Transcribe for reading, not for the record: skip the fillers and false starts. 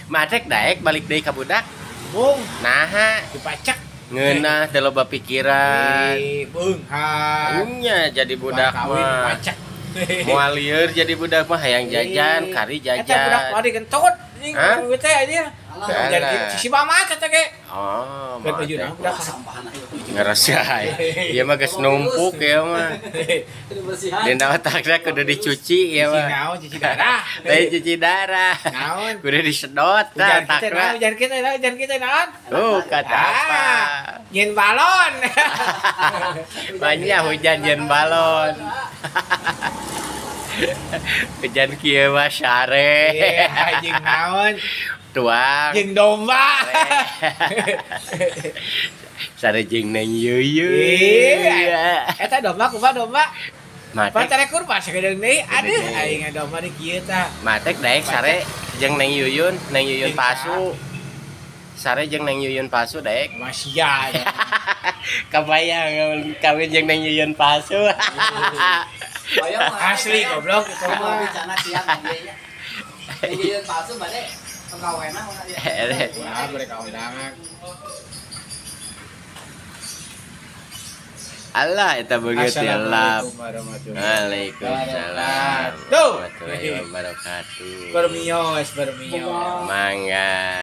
Matek daek balik deui ka budak. Bung, Naha dipacak. Ngeunah teh loba pikiran. Eh, beunghar. Nya jadi budak kawin mah. Dipacak. Moal lieur jadi budak mah hayang jajan, kari Eta budak jajan. mah digentot. Anjing Hah? teh anjing. Alah. Jadi si mama eta ge. Oh, Kan baju naon budak. Sampahan ayo. Ngerasa ieu mah geus numpuk ya mah. Bersihan. Dina otakna kudu dicuci ya Cuci mah. naon, cuci darah. Lain cuci darah. Naon? Kudu disedot tah Hujan kita naon, otakna. hujan kita naon, hujan kita naon. Tuh kata apa? Nyin balon. Banyak hujan jen balon. Hujan kieu mah sare. Iya, jeung naon? Tuang. Jeung domba. Sare jeung Neng Yuyu. Iya. Eta domba kumaha domba? Matek Pacar kurban sakedeung deui. Aduh, Deui. aing domba di kieu tah. Matek daek sare jeung Neng Yuyun, Neng Yuyun Jeung palsu. Sare jeung Neng Yuyun palsu daek. Masya. Kabayang kawin jeung Neng Yuyun palsu. Asli goblok itu mah. Bicara siang dia nya. Ini palsu bade pegawena mana dia. Wah, mereka undangan. Allah eta beungeut ya lap. Assalamualaikum warahmatullahi Waalaikumsalam Tuh. warahmatullahi wabarakatuh. Bermios, bermios. Mangga.